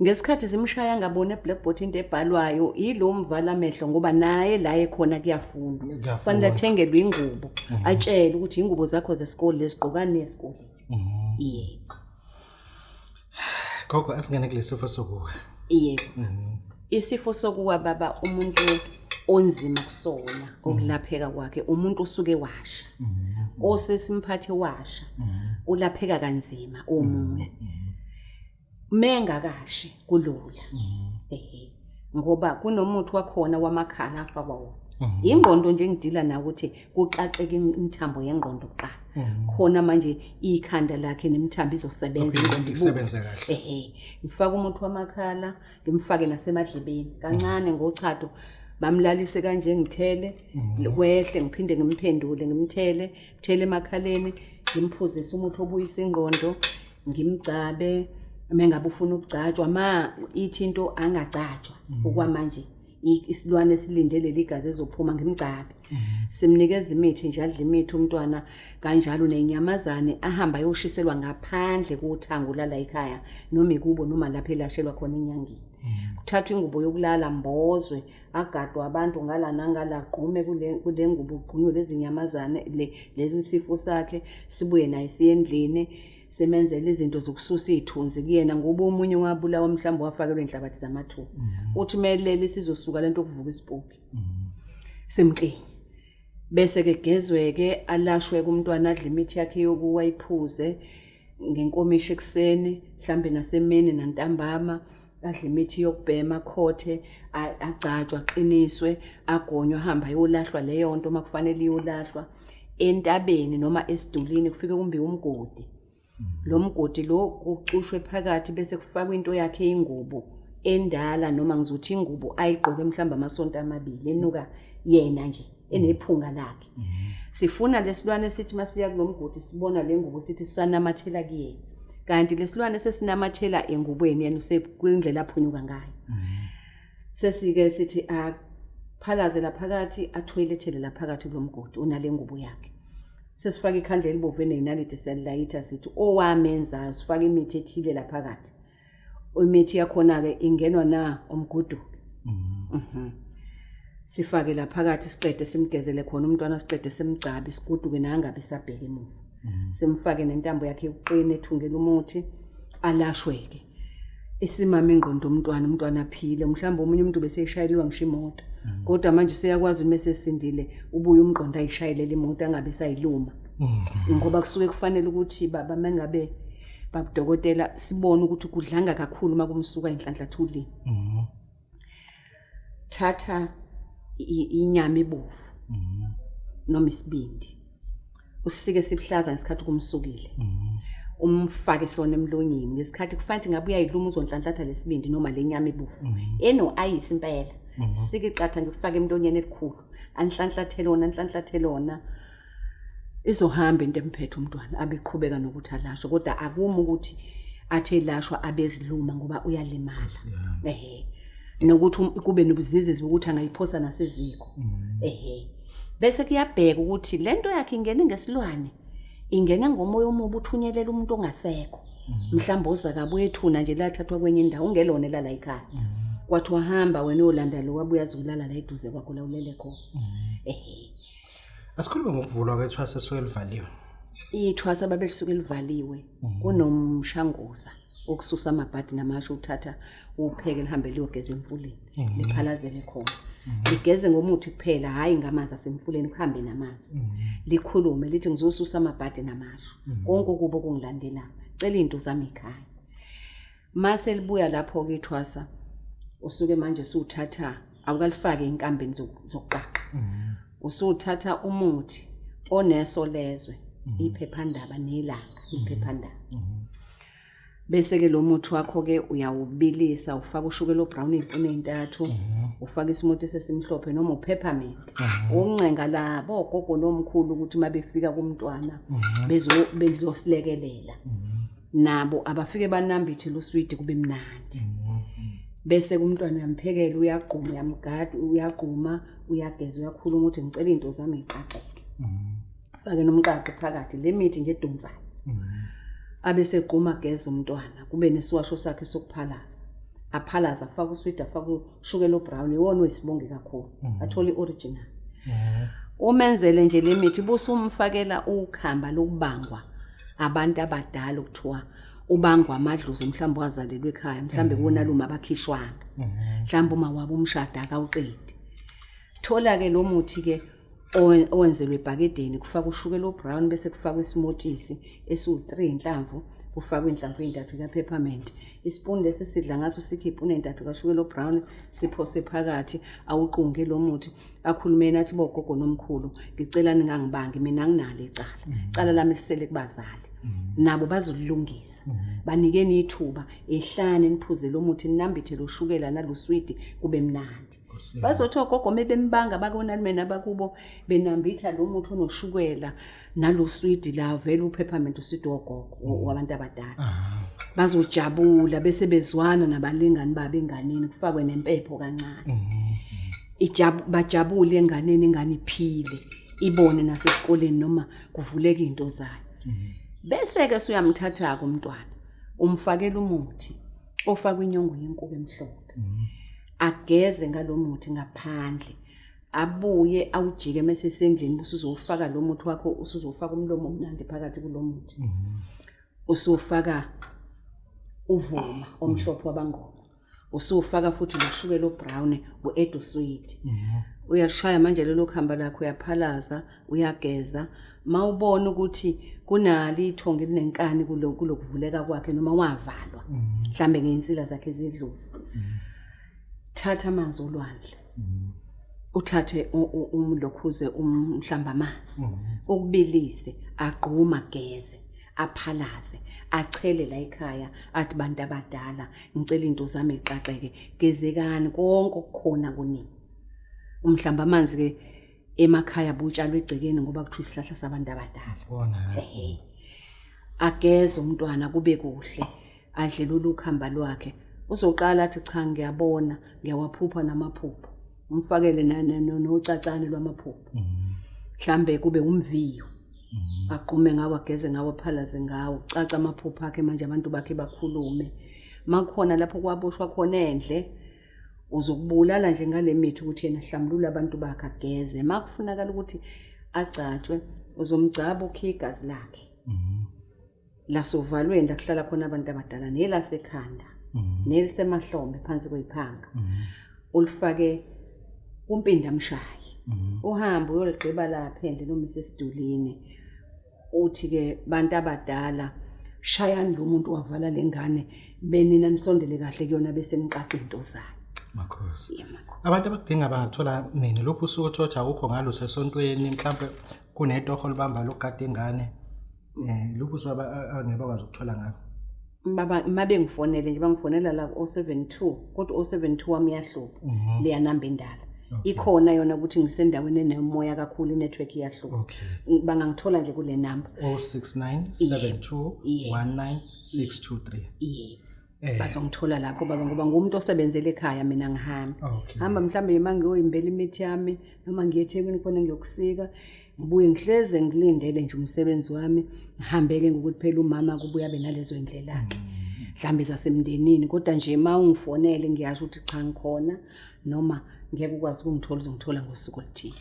Ngesikhathi zimshaya ngabona eblackboard into ebhalwayo yilo mvala amehlo ngoba naye la ekhona kuyafundwa. Kuyafundwa. Kufanele athengelwe ingubo atshele ukuthi ingubo zakho zesikole lezigqokani esikoleni. Yebo. Gogo asingene kulesifo sokuwa. Yebo. Isifo sokuwa baba umuntu onzima kusona ukulapheka kwakhe umuntu osuke washa. Osesimphathe washa. Ulapheka kanzima omunye. Mengakashi kulula. Ehhe. Ngoba kunomuthi wakhona wamakhala afakwa wona. Ingqondo nje engidila nawo ukuthi kuqaqeke imithambo yengqondo kuqala. Khona manje ikhanda lakhe nemithambo izosebenza ingqondo ibuye. Isebenze kahle. Ehhe. Ngifaka umuthi wamakhala, ngimfake nasemadlebeni kancane ngochado bamlalise kanje ngithele kwehle ngiphinde ngimphendule ngimthele, ngithele emakhaleni ngimphuzise umuthi obuyisa ingqondo ngimgcabe mengabe ufuna ukugcatshwa ma ithi into angagcatshwa okwamanje isilwane esilinde leli gazi ezophuma ngimgcabe. Simnikeza imithi nje adle imithi umntwana kanjalo nenyamazane ahamba ayoshiselwa ngaphandle kothango lala ekhaya noma ikubo noma lapho elashelwa khona enyangeni. Kuthathwa ingubo yokulala mbozwe agadwe abantu ngala nangala gqume kule ngubo kugqunywe lezi nyamazane lesi sifo sakhe sibuye naye siye endlini simenzele izinto zokususa iy'thunzi kuyena ngoba omunye wabulawa mhlawumbe wafakelwa iy'nhlabathi zamathuna. Uthi melele isizosuka lento okuvuka isipoki. Simklinye. Bese ke gezweke alashwe kumntwana adle imithi yakhe yokuwa iphuze ngenkomishi ekuseni mhlambe nasemini nantambama adle imithi yokubhema khothe agcatshwe aqiniswe agonywe ahambe ayolahlwa leyo nto uma kufanele iyolahlwa entabeni noma esidulini kufike kumbiwe umgodi. Lo mgodi lo kucushwe phakathi bese kufakwa into yakhe ingubo endala noma ngizothi ingubo ayigqoke mhlawumbe amasonto amabili enuka yena nje enephunga lakhe. Sifuna lesilwane sithi masiya kulomgodi sibona le ngubo sithi sanamathela kuyena. Kanti lesilwane sesinamathela engubweni yena usekwindlela aphunyuka ngayo. Sesike sithi aphalaze laphakathi athoyilethele laphakathi kulomgodi unale ngubo yakhe. Sesifaka ikhandlela elibomvu eneyinaliti siyalilayitha sithi owamenzayo sifaka imithi ethile laphakathi. Imithi yakhona-ke ingenwa na umguduki. Mhm. Sifake laphakathi siqede simgezele khona umntwana siqede simgcabe siguduke nangabe sabheka emuva. Simfake nentambo yakhe yokuqina ethungela umuthi alashwe-ke. Isimama ingqondo umntwana umntwana aphile mhlawumbe omunye umuntu beseyishayelelwa ngisho imoto kodwa manje useyakwazi uma esesindile ubuye umqondo ayishayelela imoto angabe esayiluma ngoba kusuke kufanele ukuthi baba mengabe babudokotela sibone ukuthi kudlanga kakhulu uma kumsuka inhlanhlathulini. Thatha inyama ebovu noma isibindi usike sibuhlaza ngesikhathi kumsukile umfake sona emlonyeni ngesikhathi kufanele ngabe uyayiluma uzonhlanhlatha lesibindi noma lenyama ebovu eno ayisi impela. Sike iqatha nje ufake emlonyeni elikhulu anhlanhlathe lona anhlanhlathe lona izohamba into emphethe umntwana abeqhubeka nokuthi alashwe kodwa akumi ukuthi athe elashwa abeziluma ngoba uyalimala. Ehe, nokuthi kube nobuzizizi ukuthi angayiphosa naseziko. Ehe, bese kuyabheka ukuthi lento yakhe ingene ngesilwane ingene ngomoya omubi uthunyelela umuntu ongasekho mhlawumbe ozakabo ethuna nje lathathwa kwenye indawo ungelona elala ekhaya. Kwathiwa hamba wena uyolanda lo wabuya azolala la eduze kwakho la ulele khona. Ehe. Asikhulume ngokuvulwa kwethwasa esuke livaliwe. Ithwasa babe lisuke livaliwe kunomshanguza okususa amabhadi namasho uthatha upheke lihambe liyogeza emfuleni liphalazele khona. Ligeze ngomuthi kuphela hhayi ngamanzi asemfuleni kuhambe namanzi. Likhulume lithi ngizosusa amabhadi namasho. Konke okubi okungilandelayo. Cela izinto zami ekhaya. Mase libuya lapho ke ithwasa usuke manje usuthatha awukalifaki enkambeni zokuqaqa. Usuthatha umuthi oneso lezwe iphephandaba nelanga iphephandaba. Bese ke lo muthi wakho ke uyawubilisa ufaka ushukela obrown izipuni ezintathu ufaka isimuthi esesimhlophe noma upeppermint. Uncenga labo ogogo nomkhulu ukuthi mabefika kumntwana bezo bezosilekelela. Nabo abafike banambithe luswidi kube mnandi. Bese kumntwana uyamphekela uyagquma uyamgada uyagquma uyageza uyakhuluma ukuthi ngicela izinto zami ziqaqeke. Fake nomqaqo phakathi le mithi nje edonsayo. Abese egquma geza umntwana kube nesiwasho sakhe sokuphalaza. Aphalaza afake uswidi afake ushukela obrown iwona oyisibonge kakhulu. Athole ioriginal. Umenzele nje le mithi busumfakela ukhamba lokubangwa abantu abadala okuthiwa ubangwa amadlozi mhlawumbe wazalelwa ekhaya mhlawumbe konalume abakhishwanga mhlawumbe uma wabo umshado akawuqedi. Thola ke lo muthi ke owenzelwe ebhakedeni kufakwa ushukela obrown bese kufakwa isimotisi esiwu-3 inhlamvu kufakwa inhlamvu ey'ntathu ka-peppermint. Isipuni lesi sidla ngaso sikhiphe ipuni ey'ntathu kashukela obrown siphose phakathi awuqunge lo muthi. Akhulumeni athi bogogo nomkhulu ngicela ningangibangi mina anginalo icala. Icala lami lisele kubazali. Nabo bazolungisa. Banikeni ithuba ehlane niphuze lo muthi ninambithe lo shukela naloswidi kube mnandi. Bazothi ogogo mebembanga bakonalume nabakubo benambitha lo muthi onoshukela naloswidi la vele upeppermint uswidi wogogo wabantu abadala. Bazojabula bese bezwana nabalingani babo enganeni kufakwe nempepho kancane. Ijabu bajabule enganeni ingane iphile ibone nasesikoleni noma kuvuleka izinto zayo. Bese ke suyamthatha ke umntwana umfakela umuthi ofakwa inyongo yenkukhu emhlophe. Ageze ngalomuthi ngaphandle abuye awujike mase sendlini usuzofaka lo muthi wakho usuzofaka umlomo omnandi phakathi kulomuthi. Usufaka uvuma omhlophe wabangoma. Usufaka futhi noshukela obrown uedo sweet. Uyalishaya manje lelo khamba lakho, uyaphalaza, uyageza. Mawubona ukuthi kunalo ithongo elinenkani kulokuvuleka kwakhe noma wavalwa mhlambe ngeinsila zakhe zedlozi, thatha amanzi olwandle, uthathe umlokhuze umhlamba amanzi, ukubilise, agquma, geze, aphalaze, achele la ekhaya, athi bantu abadala, ngicela into zami iqaqeke, gezekani konke okukhona kunini. Umhlamba amanzi ke emakhaya butshalwe egcekeni ngoba kuthiwa isihlahla sabantu abadala. Sibona. Ehhe. Ageze umntwana kube kuhle, adle lolu khamba lwakhe. Uzoqala athi cha, ngiyabona, ngiyawaphupha namaphupho. Umfakele nocacane lwamaphupho, mhlambe kube umviyo, aqume ngawo, ageze ngawo, aphalaze ngawo, caca amaphupho akhe. Manje abantu bakhe bakhulume makukhona lapho kwaboshwa khona endle, uzokubulala nje ngale mithi ukuthi yena hlambulula abantu bakhe, ageze. Makufunakala ukuthi agcatshwe, uzomgcaba, ukhiye igazi lakhe lasovalweni la kuhlala khona abantu abadala, nelasekhanda, nelisemahlombe phansi kweyiphanga, ulifake kumpinda mshayi, uhambe uyoligqiba lapha endle noma isesidulini, uthi ke bantu abadala, shayani lo muntu wavala lengane, benina nisondele kahle kuyona bese niqaqa into zayo. Makhosi. Ye, makhosi. Abantu abakudinga bangathola nini? Lokhu usuku othothi awukho ngalo sesontweni, mhlawumbe kunetoho olubamba lokugada ingane. Lokhu usuku angeke bakwazi ukuthola ngalo. Baba, mabengifonele nje, bangifonela la ku-072, kodwa 072 wami iyahlupha leya namba endala. Ikhona yona ukuthi ngisendaweni enemoya kakhulu, inetwork iyahlupha. Bangangithola nje kule namba. 069 72 19 623. Yebo. Bazongithola lapho baba, ngoba ngumuntu osebenzela ekhaya mina, ngihambe. Hamba mhlambe uma ngiyoyimbela imithi yami noma ngiye eThekwini khona ngiyokusika, ngibuye ngihleze ngilindele nje umsebenzi wami, ngihambeke ngokuthi phela umama kubuya abe nalezo indlela akhe. Mhlambe zasemndenini, kodwa nje uma ungifonele ngiyasho ukuthi cha, ngikhona, noma ngeke ukwazi ukungithola, uzongithola ngosuku oluthile.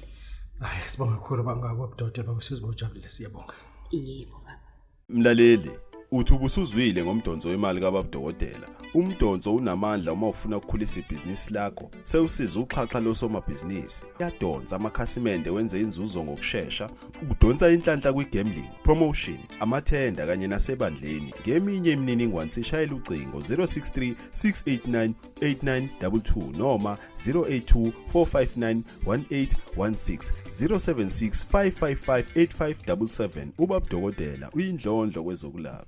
Hayi, sibonga kakhulu bangakobudokotela bakusizwe bawujabulile, siyabonga. Yebo baba. Mlaleli, uthi ubusuzwile ngomdonso wemali kababudokotela. Umdonso unamandla uma ufuna ukukhulisa ibhizinisi lakho, sewusiza uxhaxha losomabhizinisi. Uyadonsa amakhasimende, wenze inzuzo ngokushesha, udonsa inhlanhla kwi-gambling, promotion, amathenda kanye nasebandleni. Ngeminye imininingwane sishayela ucingo 063 689 8922 noma 082 459 1816, 076 555 8577. Ubabudokotela uyindlondlo kwezokulapha.